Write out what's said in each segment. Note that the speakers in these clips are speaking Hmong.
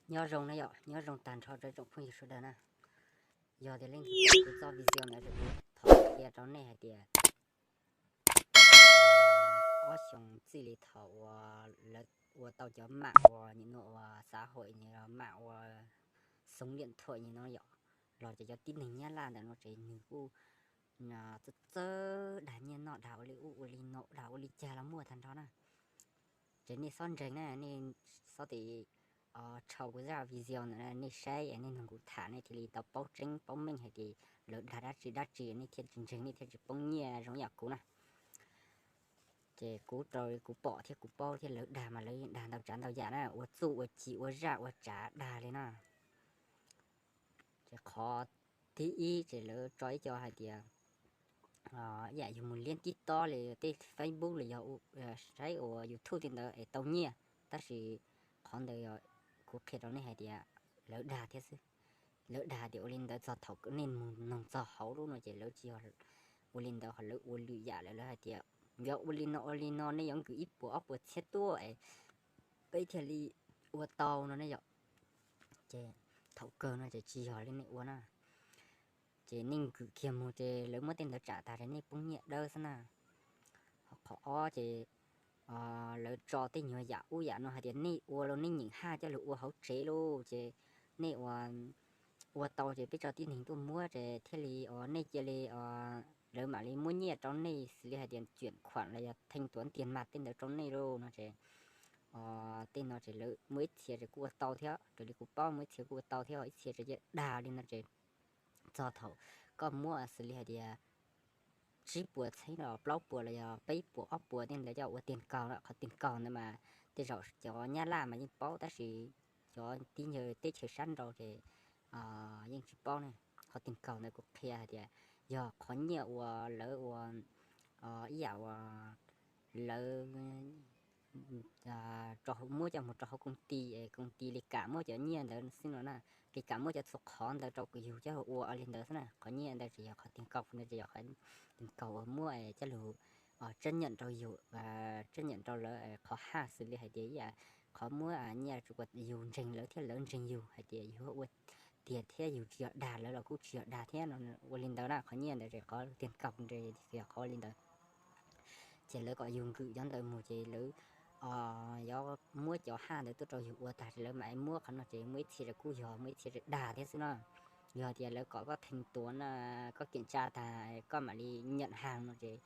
Nyob zoo na yom, nyob zoo tag nrho rau tsoom phooj ywg sawv daws na. Yog tias leej twg pom kuv txoj video ntawd ces kuv thov qhia rau nej hais tias ob xyoos txij li thaum uas lawv ua tau cov mam uas nim no uas xav hauj mam uas xoov liam thuam nim no yom, los ces cov tib neeg Nyab Laj ntawm no ces nws kuj txawj txawj dag nyiaj noj, dag ua li ub ua li no, dag ua li cas los muaj tag nrho na. Ces nej xob ntseeg na, nej xob tis tshau kuv zaj video ntawm no nej saib, nej mloog kuv tham nej thiaj li tau paub tseeb paub meej hais tias lawv dag dab tsi dab tsi nej thiaj tsis ntseeg, nej thiaj tsis poob nyiaj zoo yam kuv na. Ces kuv raws li kuv pom thiab kuv paub thiab lawv dag mas lawv dag ntau tsav ntau yam na, ua txuj ua ci ua zaj ua tsav dag li na. Ces qhov thib ib ces lawv tso ib co hais tias ib yam yus mus liab TikTok li tej Facebook los yog saib ua YouTube tej ntawd es tau nyiaj, tab sis qhov ntawd kuv qhia rau nej hais tias lawv dag thiab xwb. Lawv dag tias ua li ntawd txog thaum nej mus noog txog hauv lub no ces lawv tsis yog ua li ntawd, ho lawv ua lwm yam lawm, lawv hais tias yog ua li no ua li no nej yuav nkwm ib puas ob puas txhiab tuaj es peb thiaj li ua tau no ne yom. Ces thaum kawg no ces tsis yog li nej ua na. Ces nej nkwm kiag mus ces lawv muab tej ntawd tsam tas ces nej poob nyiaj dawb xwb na. Ho qhov ob ces lawv tso tej nyuag yam ub yam no hais tias nej ua los nej nyeem haj coj lug ua hauv tsev lauj, ces nej ua tau ces peb tso tib neeg tuaj muab ces thiaj li nej cia li, lawv mam li muab nyiaj rau nej xws li hais tias cuam khuam los yog theej tuav ntiag mas tej ntawd rau nej lauj no ces tej no ces lawv muaj ib txhia ces kuj ua tau thiab, raws li kuv paub muaj ib txhia kuj ua tau thiab, ho ib txhia ces dag li no ces txog thaum koj muab xws li hais tias tsib puas txhiab los plaub puas los yog peb puas ob puas tej ntawd coj ua tiag nkaus lawm. Qhov tiag nkaus ntawd mas tej zaum cov Nyab Laj mas yeej paub tab sis cov tib neeg teb chaws sab nraud ces yeej tsis paub ne. Qhov tiag nkaus ntawd kuv qhia hais tias yog qhov nyiaj uas lawv ua ib yam uas lawv muab coj mus rau hauv koom ti, koom ti li kam muab cov nyiaj ntawd xwb no na, li kam muab cov txhua qhov ntawd rau yus coj ua li ntawd xwb na. Qhov nyiaj ntawd tsis yog qhov tiag nkaus, ntawd tsis yog qhov tiag nkaus uas muab coj lug tsab nyam rau yus, tsab nyam rau lawv qhov haj xws li hais tias ib yam qhov muab nyiaj rau yus ntseeg lawv thiab lawv ntseeg yus hais tias yus ua tiag thiab yus tsis yog dag lawv los kuj tsis yog dag thiab no, ua li ntawd na. Qhov nyiaj ntawd ces qhov tiag nkaus yog qhov li ntawd. Ces lawv kom yus nkwm cov ntawd mus ces lawv yuav muab cov haj ntawd tuaj rau yus ua tag ces lawv mam muab qhov no ces muaj ib txhia ces kuj yog, muaj ib txhia ces dag thiab xwb na. Yog tias lawv kom koj theej tuav na, koj kiam tsa tag koj mam li nyam haj no ces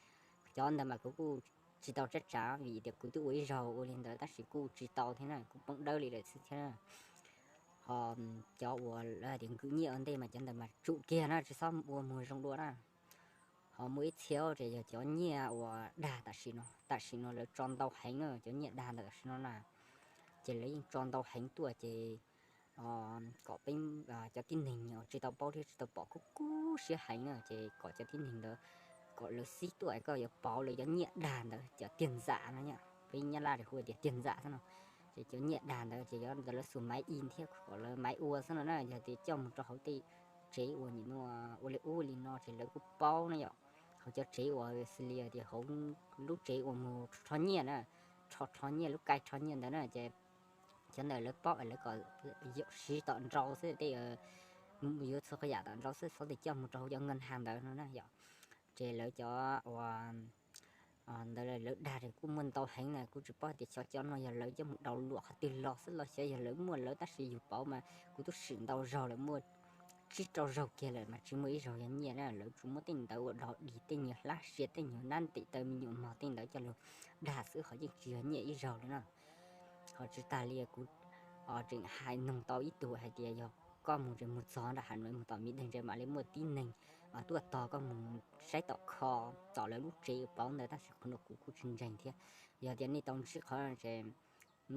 cov ntawd mas kuv kuj tsis tau tsab tsav vim tias kuv twb ua ib zaug ua li ntawd tab sis kuj tsis tau thiab na, kuj poob dawb li lawm xwb thiab na. Ho cov uas lawv hais tias nkwm nyiaj ua ntej mas cov ntawd mas tsum kiag na, tsis txhob ua muag zoo dua na. Ho muaj ib txhia ces yog cov nyiaj uas dag tam sim no, tam sim no lawv tso ntau heev na, cov nyiaj dag ntawm tam sim no na, ces lawv yeej tso ntau heev tuaj ces kom peb cov tib neeg tsis tau paub thiab tsis tau pom kuj kub siab heev na, ces kom cov tib neeg ntawd kom lawv xib tuaj es koj yuav pauv lawv cov nyiaj dag ntawd, cov tiag ntxam no, peb Nyab Laj hu tias tiag ntxam xwb no. Ces cov nyiaj dag ntawd ces yuav ntawd lawv xus maiv in thiab kom lawv maiv ua xwb no na, yog tias coj mus rau hauv tej tsev uas nim no ua li ub li no ces lawv kuj paub na yom. Hauv cov tsev uas xws li tias hauv lub tsev uas mus rho nyiaj na, rho rho nyiaj, lub kai rho nyiaj ntawd na ces cov ntawd lawv paub lawv kom siv tom nraud xwb, tej yuav txhua qhov yam tom nraud xwb, txhob tias coj mus rau hauv cov nkaj haj ntawd no na yom. Ces lawv cov uas ntawd lawv dag ces kuj muaj ntau heev na, kuj tsis paub tias xyov cov no yog lawv coj mus daus luam qhov twg los xwb los xyov yog lawv muaj lawv tab sis yus pauv mas kuv twb sim ntau zaug lawm, muaj tsib rau zaug kiag lawm mas tsis muaj ib zaug yog nyiaj na. Lawv tsuas muab tej ntawd ua dog dig, tej nyuag hlab sia, tej nyuag nab ntim taw me nyuam mog tej ntawd coj lug dag xwb, ho yeej tsis yog nyiaj ib zaug li na. Ho tsis tas li kuv tseem hais noog tau ib tug hais tias yog koj mus ces mus txog nram Has Nuav mus tom Miv Deg ntse mam li muaj tib neeg tuaj tos koj mus saib tom kho, tom lawv lub tsev pauv ntawd, tab sis qhov no kuv kuj tsis ntseeg thiab. Yog tias nej tau ntsib qhov no ces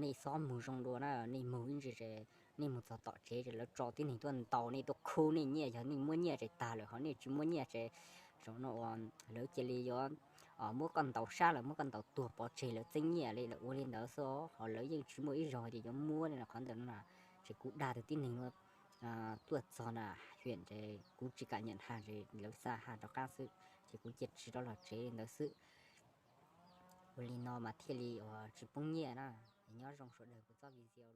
nej xob mus zoo dua na, nej mus ib ntsis ces nej mus txog tom tsev ces lawv tso tib neeg tuaj ntaus nej, tuaj khub nej nyiaj, yog nej muaj nyiaj ces tag lawm, ho nej tsis muaj nyiaj ces zaum no uas lawv cia li yuav muab koj ntaus sab los muab koj ntaus tuag pov tseg lawv txeeb nyiaj li, lawv ua li ntawd xwb, ho lawv yeej tsis muaj ib zaug tias yuav muab li no. Qhov ntawd no ces kuv dag tus tib neeg tuaj txog na, hiam ces kuv tsis kam nyam has ces lawv xa has rov qab xwb, ces kuv cia tsis rov los tsev li ntawd xwb. Ua li no mas thiaj li uas tsis poob nyiaj na. Nyob zoo sawv daws, kuv txoj video